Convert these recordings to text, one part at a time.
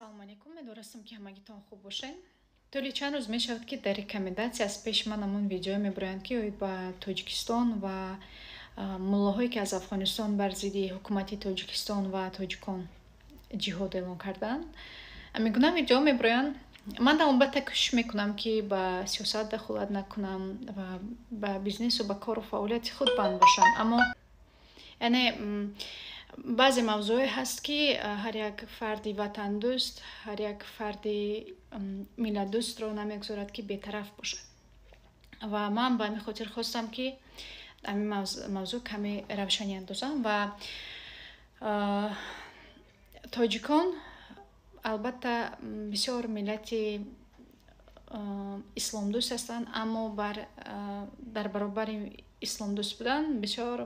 Салому алейкум, умедворастам, ки ҳамагитон хуб бошед. Тӯли чанд рӯз мешавад, ки дар рекомендация аз пеши ман ҳамон видео мебароянд, ки оид ба Тоҷикистон ва муллоҳое, ки аз Афғонистон бар зидди ҳукумати Тоҷикистон ва тоҷикон ҷиҳод эълон карданд. Ҳамин видео мебароянд. Ман албатта кӯшиш мекунам, ки ба сиёсат дахолат накунам ва ба бизнесу ба кору фаъолияти худ банд бошам, аммо яъне баъзе мавзӯъе ҳаст, ки ҳар як фарди ватандӯст, ҳар як фарди миллатдӯстро намегузорад, ки бетараф бошад. Ва ман ба ҳамин хотир хостам, ки ҳамин мавзӯъ каме равшанӣ андозам. Ва тоҷикон албатта бисёр миллати исломдӯст ҳастанд, аммо дар баробари исломдӯст будан бисёр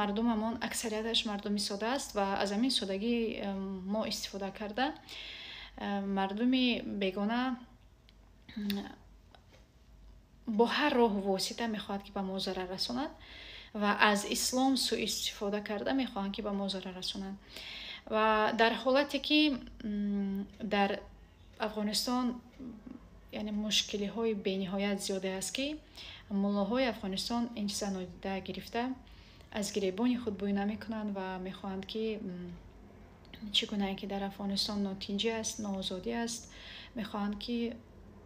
мардумамон, аксарияташ мардуми сода аст ва аз ҳамин содагӣ мо истифода карда, мардуми бегона бо ҳар роҳу восита мехоҳад, ки ба мо зарар расонад, ва аз ислом сӯистифода карда мехоҳанд, ки ба мо зарар расонанд. Ва дар ҳолате ки дар Афғонистон яъне мушкилиҳои бениҳоят зиёде аст, ки муллоҳои Афғонистон ин чиза нодида гирифта, аз гиребони худ бӯй намекунанд ва мехоҳанд, ки чӣ гунае ки дар Афғонистон нотинҷӣ аст, ноозодӣ аст, мехоҳанд, ки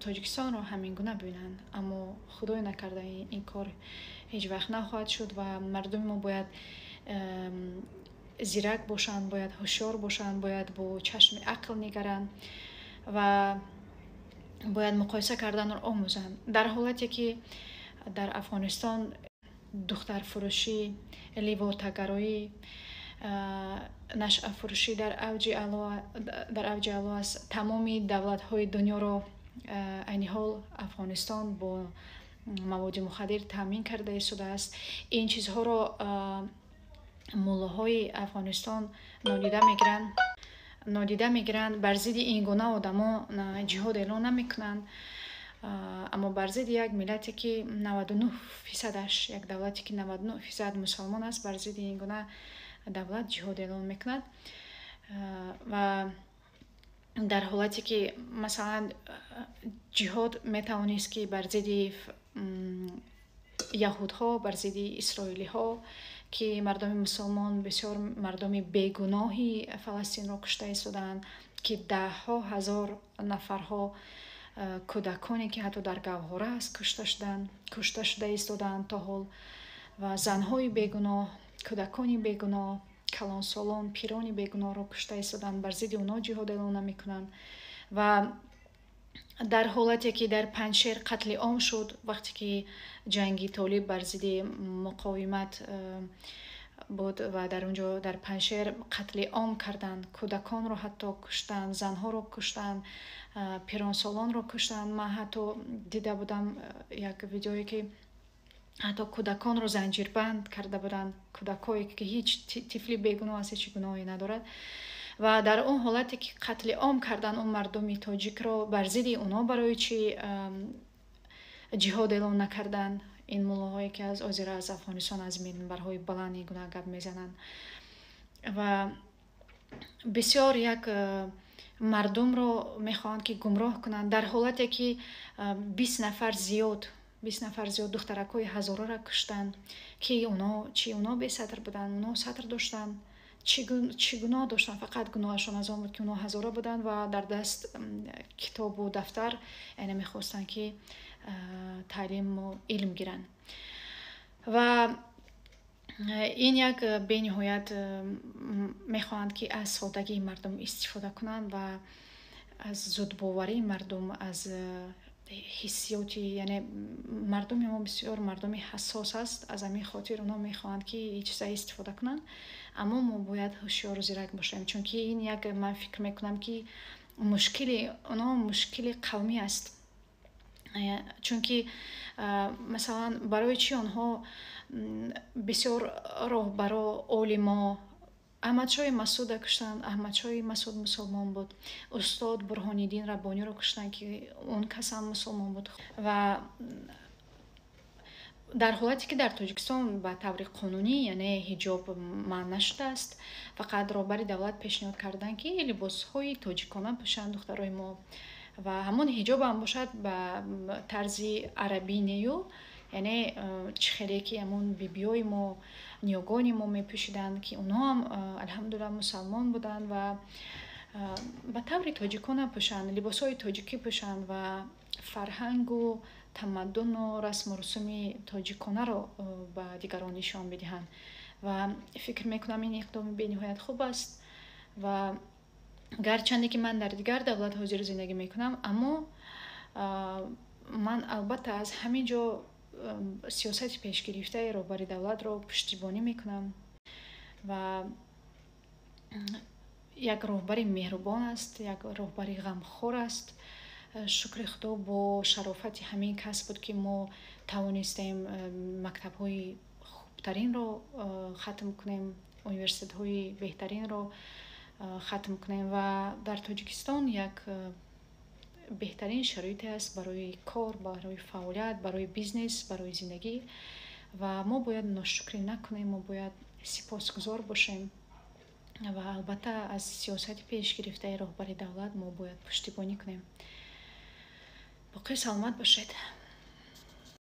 Тоҷикистонро ҳамин гуна бибинанд. Аммо худое накарда, ин кор ҳеҷ вақт нахоҳад шуд ва мардуми мо бояд зирак бошанд, бояд ҳушёр бошанд, бояд бо чашми ақл нигаранд ва бояд муқоиса карданро омӯзанд. Дар ҳолате ки дар Афғонистон духтарфурӯшӣ, ливотагароӣ, нашъафурӯшӣ дар авҷи аъло аст, тамоми давлатҳои дунёро айни ҳол Афғонистон бо маводи мухаддир таъмин карда истодааст, ин чизҳоро муллоҳои Афғонистон нодида мегиранд, бар зидди ин гуна одамо ҷиҳод эълон намекунанд, аммо бар зидди як миллате, ки 99 фисадаш, як давлате, ки 99% мусалмон аст, бар зидди ин гуна давлат ҷиҳод эълон мекунад. Ва дар ҳолате ки масалан ҷиҳод метавонист, ки бар зидди яҳудҳо, бар зидди исроилиҳо, ки мардуми мусулмон, бисёр мардуми бегуноҳи Фаластинро кушта истодаанд, ки даҳҳо ҳазор нафарҳо, кӯдаконе, ки ҳатто дар гаҳвора аст, кушта шуданд, кушта шуда истодаанд то ҳол, ва занҳои бегуноҳ, кӯдакони бегуноҳ, калонсолон, пирони бегуноҳро кушта истодаанд, бар зидди онҳо ҷиҳод эълон намекунанд. Ва дар ҳолате ки дар Панҷшер қатли ом шуд, вақте ки ҷанги Толиб бар зидди муқовимат буд ва дар он ҷо дар Панҷшер қатли ом карданд, кӯдаконро ҳатто куштанд, занҳоро куштанд, пиронсолонро куштанд. Ман ҳатто дида будам як видеое, ки ҳатто кӯдаконро занҷирбанд карда буданд, кӯдакое, ки ҳеҷ тифли бегуноҳ аст, ҳеҷ гуноҳе надорад. Ва дар он ҳолате ки қатли ом карданд он мардуми тоҷикро, бар зидди онҳо барои чӣ ҷиҳод эълон накарданд ин муллоҳое, ки аз озира аз Афғонистон аз минбарҳои баланд ин гуна гап мезананд ва бисёр як мардумро мехоҳанд, ки гумроҳ кунанд, дар ҳолате ки 20 нафар зиёд духтаракҳои ҳазораро куштанд, ки оно чи, оно бесатр буданд? Оно сатр доштанд. Чӣ гуноҳ доштанд? Фақат гуноҳашон аз он буд, ки онҳо ҳазора буданд ва дар даст китобу дафтар, яъне мехостанд, ки таълиму илм гиранд. Ва ин як бениҳоят мехоҳанд, ки аз содагии мардум истифода кунанд ва аз зудбоварии мардум, аз ҳиссиёти, яъне мардуми мо бисёр мардуми ҳассос аст. Аз ҳамин хотир онҳо мехоҳанд, ки ин чиза истифода кунанд, аммо мо бояд ҳушёру зирак бошем, чунки ин як, ман фикр мекунам, ки мушкили онҳо мушкили қавмӣ аст, чунки масалан барои чӣ онҳо бисёр роҳбаро, олимо, Аҳмадшоҳи Масуда куштанд? Аҳмадшоҳи Масуд мусулмон буд. Устод Бурҳониддин Раббониро куштанд, ки он кас ҳам мусулмон буд. Ва Дар ҳолате ки дар Тоҷикистон ба таври қонунӣ, яъне, ҳиҷоб манъ нашудааст, фақат роҳбари давлат пешниҳод карданд, ки либосҳои тоҷикона пӯшанд духтарои мо ва ҳамон ҳиҷобам бошад ба тарзи арабӣ нею, яъне чӣ хеле ки ҳамон бибиёи мо, ниёгони мо мепӯшиданд, ки онҳоам, алҳамдулилла, мусалмон буданд, ва ба таври тоҷикона пӯшанд, либосҳои тоҷикӣ пӯшанд ва фарҳангу тамаддуну расму русуми тоҷиконаро ба дигарон нишон бидиҳанд. Ва фикр мекунам, ин иқдоми бениҳоят хуб аст. Ва гарчанде ки ман дар дигар давлат ҳозир зиндагӣ мекунам, аммо ман албатта аз ҳамин ҷо сиёсати пешгирифтаи роҳбари давлатро пуштибонӣ мекунам. Ва як роҳбари меҳрубон аст, як роҳбари ғамхор аст. Шукри Худо, бо шарофати ҳамин кас буд, ки мо тавонистем мактабҳои хубтаринро хатм кунем, университетҳои беҳтаринро хатм кунем ва дар Тоҷикистон як беҳтарин шароите аст барои кор, барои фаъолият, барои бизнес, барои зиндагӣ. Ва мо бояд ношукрӣ накунем, мо бояд сипосгузор бошем ва албатта аз сиёсати пешгирифтаи роҳбари давлат мо бояд пуштибонӣ кунем. Боқӣ саломат бошед.